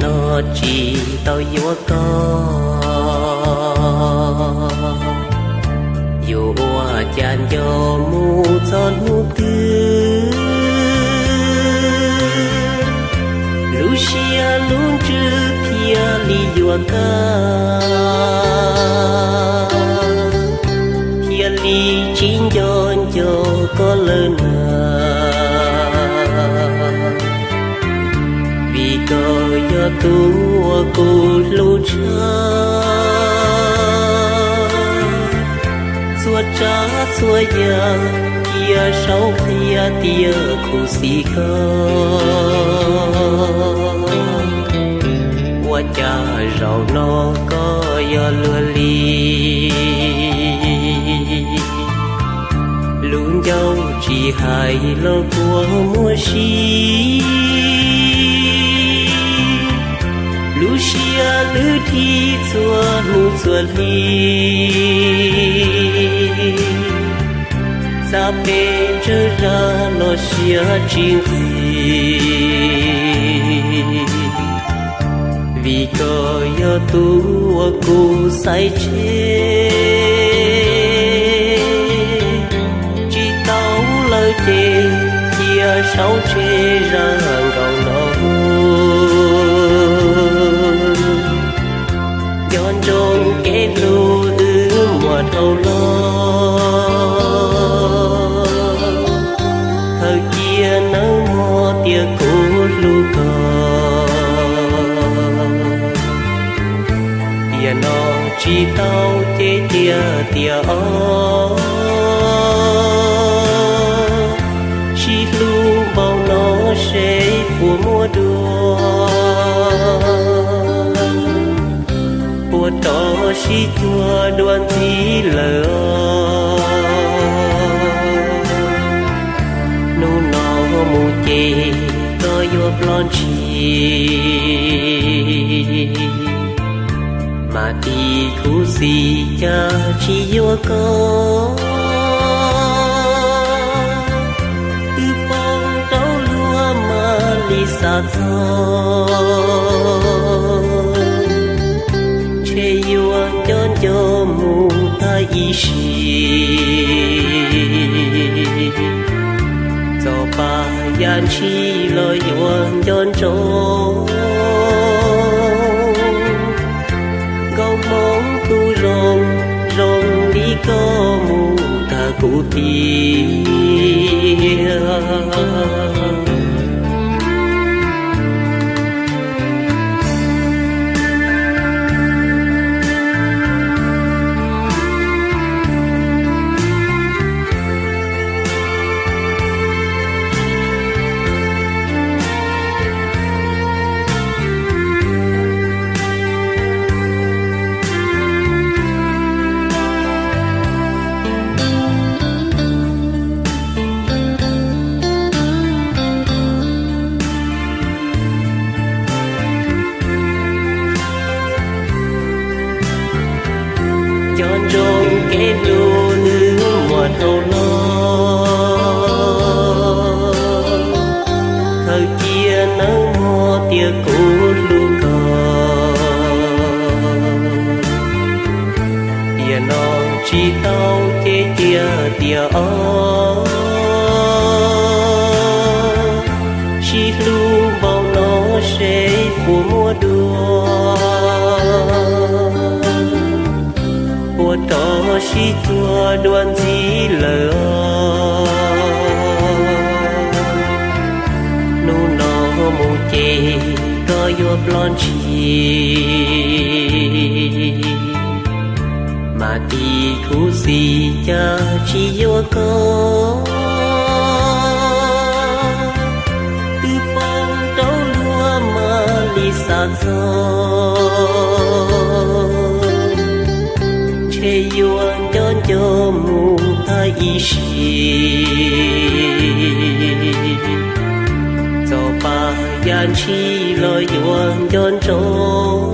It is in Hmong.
No tsis tau yuav koj, yuav ua cas nco mus txog hnub twg, lub siab lub ntsws thiaj li yuam koj, thiaj li tsis nco nco koj lawm na. Vim koj yog tus uas kuv hlub tshaj, txhua tsav txhua yam cia saum qhia tias khuv xim koj. Ua cas zaum no koj yog luag li, lub ncauj tsis hais los kua muag si, lub siab lwj dhib txhua hnub txhua hli, xav pes tsawg zag los siab tsis nqig. Vim koj yog tus uas kuv xaiv tseg, tsis tau lawm ces cia saum tseg zaj nkaus no. Nco ntsoov kev hlub wb muaj dhau los, khaws cia nawb mog tias kuv hlub koj. Tiam no tsis tau ces cia tias ob, sib hlub npaum no seb puas muaj dua, puas rov sib cuag dua ntxiv lawm. Hnub no mus ces koj yuav ploj ntshis, mas tis khuv xim cas tsis yuav koj. Twb poob rau luag mam li xav txog, ntshe yuav nco nco mus tag ib sim. Txog pas yam ntshis los yuav nco ntsoov, nkauj hmoob tus zoo zoo li koj mus tag kuv tiag. Nco ntsoov kev hlub wb muaj dhau los, khaws cia nawb mog tias kuv hlub koj. Tiam no tsis tau ces cia tias ob, sib hlub npaum no seb puas muaj dua, puas rov sib cuag dua ntxiv lawm. Hnub no mus ces koj yuav ploj ntshis, mas tis khuv xim cas tsis yuav koj. Twb poob rau luag mam li xav txog, ntshe yuav nco nco mus tag ib sim. Txog pas yam ntshis los yuav nco ntsoov,